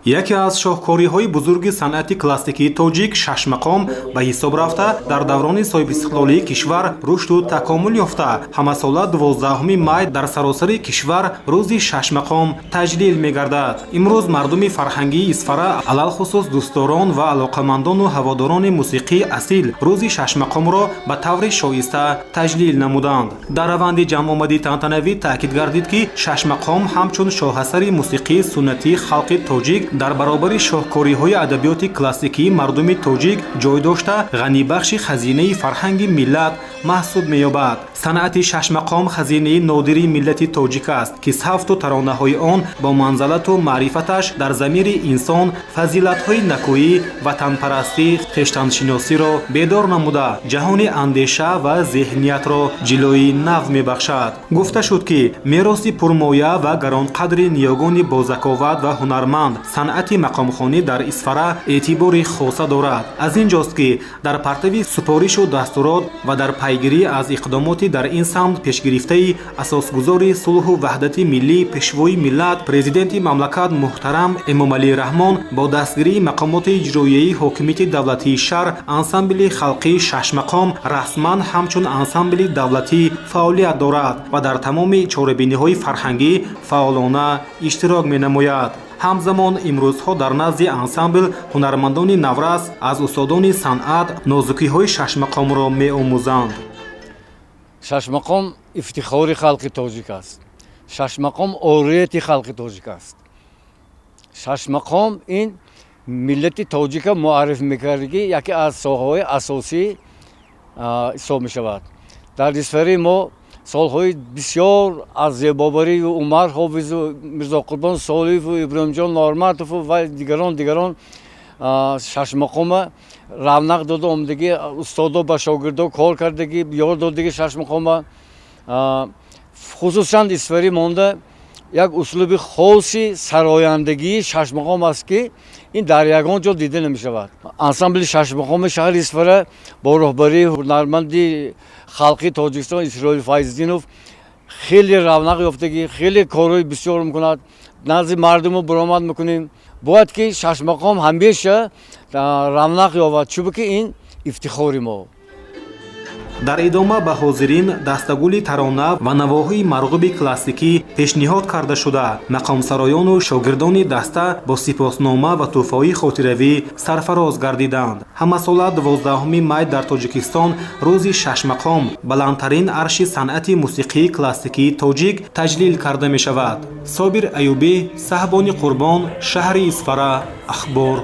Яке аз шоҳкориҳои бузурги санъати классикии тоҷик шашмақом ба ҳисоб рафта, дар даврони соҳибистиқлолии кишвар рушду такомул ёфта, ҳамасола 12 май дар саросари кишвар Рӯзи шашмақом таҷлил мегардад. Имрӯз мардуми фарҳангии Исфара, алалхусус дӯстдорон ва алоқамандону ҳаводорони мусиқии асил, Рӯзи шашмақомро ба таври шоиста таҷлил намуданд. Дар раванди ҷамъомади тантанавӣ таъкид гардид, ки шашмақом ҳамчун шоҳасари мусиқии суннатии халқи тоҷик дар баробари шоҳкориҳои адабиёти классикии мардуми тоҷик ҷой дошта, ғанибахши хазинаи фарҳанги миллат маҳсуб меёбад. Санъати шашмақом хазинаи нодири миллати тоҷик аст, ки савту таронаҳои он бо манзалату маърифаташ дар замири инсон фазилатҳои накӯӣ, ватанпарастӣ, хештаншиносиро бедор намуда, ҷаҳони андеша ва зеҳниятро ҷилои нав мебахшад. Гуфта шуд, ки мероси пурмоя ва гаронқадри ниёгони бозаковат ва ҳунарманд, санъати мақомхонӣ дар Исфара эътибори хоса дорад. Аз ин ҷост, ки дар партави супоришу дастурот ва дар пайгирӣ аз иқдомоти дар ин самт пешгирифтаи асосгузори сулҳу ваҳдати миллӣ, Пешвои миллат, Президенти мамлакат муҳтарам Эмомалӣ Раҳмон, бо дастгирии мақомоти иҷроияи ҳокимияти давлатии шаҳр, ансамбли халқии шашмақом расман ҳамчун ансамбли давлатӣ фаъолият дорад ва дар тамоми чорабиниҳои фарҳангӣ фаъолона иштирок менамояд. Ҳамзамон имрӯзҳо дар назди ансамбл ҳунармандони наврас аз устодони санъат нозукиҳои шашмақомро меомӯзанд. Шашмақом ифтихори халқи тоҷик аст. Шашмақом орияти халқи тоҷик аст. Шашмақом ин миллати тоҷика муарриф мекардагӣ яке аз соҳаҳои асосӣ ҳисоб мешавад. Дар Исфараи мо солҳои бисёр аз Зебобарию Умар Ҳофизу Мирзоқурбон Солиеву Иброҳимҷон Норматову ва дигарон шашмақома равнақ дода омадагӣ, устодо ба шогирдо кор кардагӣ, ёд додагӣ. Шашмақома хусусан Исфарӣ монда як услуби хоси сарояндагии шашмақом аст, ки ин дар ягон ҷо дида намешавад. Ансамбли шашмақоми шаҳри Исфара бо роҳбарии ҳунарманди халқи Тоҷикистон Исроил Файзиддинов хеле равнақ ёфтагӣ, хеле корҳои бисёр мекунад. Назди мардуму баромад мекунем. Бояд ки шашмақом ҳамеша равнақ ёбад, чунки ин ифтихори мо. Дар идома ба ҳозирин дастагули тарона ва навоҳои марғуби классикӣ пешниҳод карда шуда, мақомсароёну шогирдони даста бо сипоснома ва тӯҳфаҳои хотиравӣ сарфароз гардиданд. Ҳамасола 12 май дар Тоҷикистон Рӯзи шашмақом, баландтарин арши санъати мусиқии классикии тоҷик, таҷлил карда мешавад. Собир Аюбӣ, Саҳбони Қурбон, шаҳри Исфара, Ахбор.